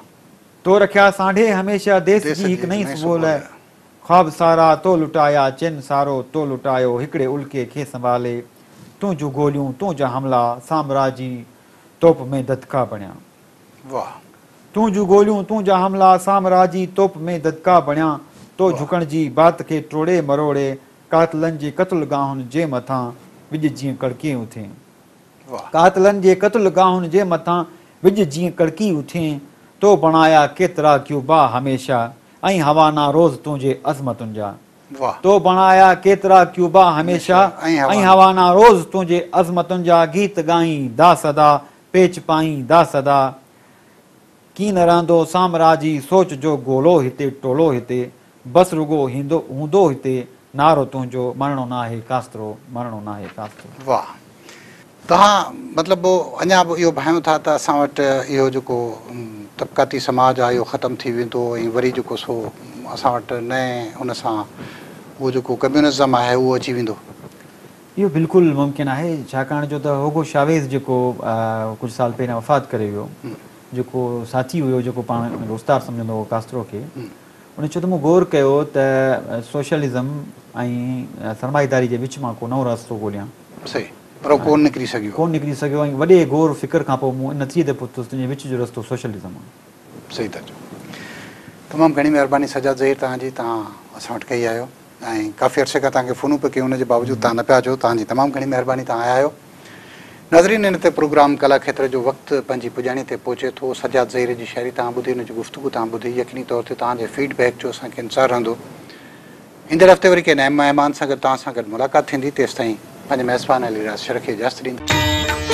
تو رکيا سانڍي هميشه ديس جي هڪ نئين صبح لئه. خواب سارا تو لٽايا، چين سارو تو لٽايو، هڪڙي الڪي کي سنڀالي، تنهنجون گوليون، تنهنجا حملا، سامراجي توپ ۾ ڌڌڪا بڻيا. واه. تنهنجون گوليون، تنهنجا حملا، سامراجي توپ ۾ ڌڌڪا بڻيا، تو جهڪڻ جي بات کي ٽوڙي مروڙي، قاتلن جي قتل گاهن جي مٿان وڄ جيئن ڪڙڪي اٿين. قاتلن جي قتل گاهن جي مٿان وڄ جيئن ڪڙڪي اٿين، تو بڻايا ڪيترا ڪيوبا هميشه ۽ هوانا روز تنهنجي عظمتن جا. تو بڻايا ڪيترا ڪيوبا هميشه ۽ هوانا روز تنهنجي عظمتن جا گيت ڳائين دا سدا، پيچ پائين دا سدا. ڪين رهندو سامراجي سوچ جو گولو هتي ٽولو هتي بس رڳو هيندو هوندو هتي نعرو تنهنجو مرڻو ناهي ڪاسترو مرڻو ناهي ڪاسترو. واه توهان مطلب اڃا به اهو ڀانيو ٿا ته اسان وٽ اهو جيڪو طبقاتي سماج آهي اهو ختم ٿي ويندو ۽ وري جيڪو سو اسان وٽ نئين ان سان اهو جيڪو ڪميونزم آهي اهو اچي ويندو. اهو بلڪل ممڪن آهي ڇاڪاڻ جو ته هوگو شاويز جيڪو ڪجهه سال پهريان وفات ڪري ويو جيڪو ساٿي هيو جيڪو پاڻ ان کي استاد سمجهندو هو ڪاسترو کي ان چيو ته مون غور ڪيو ته سوشلزم ۽ سرمائيداري جي وچ مان ڪو نئون راستو ڳوليان. صحيح پر اهو ڪونه نڪري سگهيو. ڪونه نڪري سگهيو ۽ وڏي غور فڪر کان پوء مون ان نتيجي تي پهتس ته ان جي وچ جو رستو سوشلزم آهي. صحيح ٿا چئو. تمام گهڻي مهرباني سجاد ظهير توهان جي توهان اسان وٽ ڪهي آيو. ۽ ڪافي عرصي کان توهان کي فونون پئي ڪيون ان جي باوجود توهان نه پيا اچو توهان جي تمام گهڻي مهرباني توهان آيا آهيو ناظرين ان تي پروگرام ڪلا کيتر جو وقت پنهنجي پڄاڻي تي پهچي ٿو سجاد ظهير جي شاعري توهان ٻڌي ان جي گفتگو توهان ٻڌي يقيني طور تي توهان جي فيڊ بيڪ جو اسان کي انتظار رهندو ايندڙ هفتي وري ڪنهن نئين مهمان سان گڏ توهان سان گڏ ملاقات ٿيندي تيستائين پنهنجي ميزبان علي راز شر کي اجازت ڏيندا.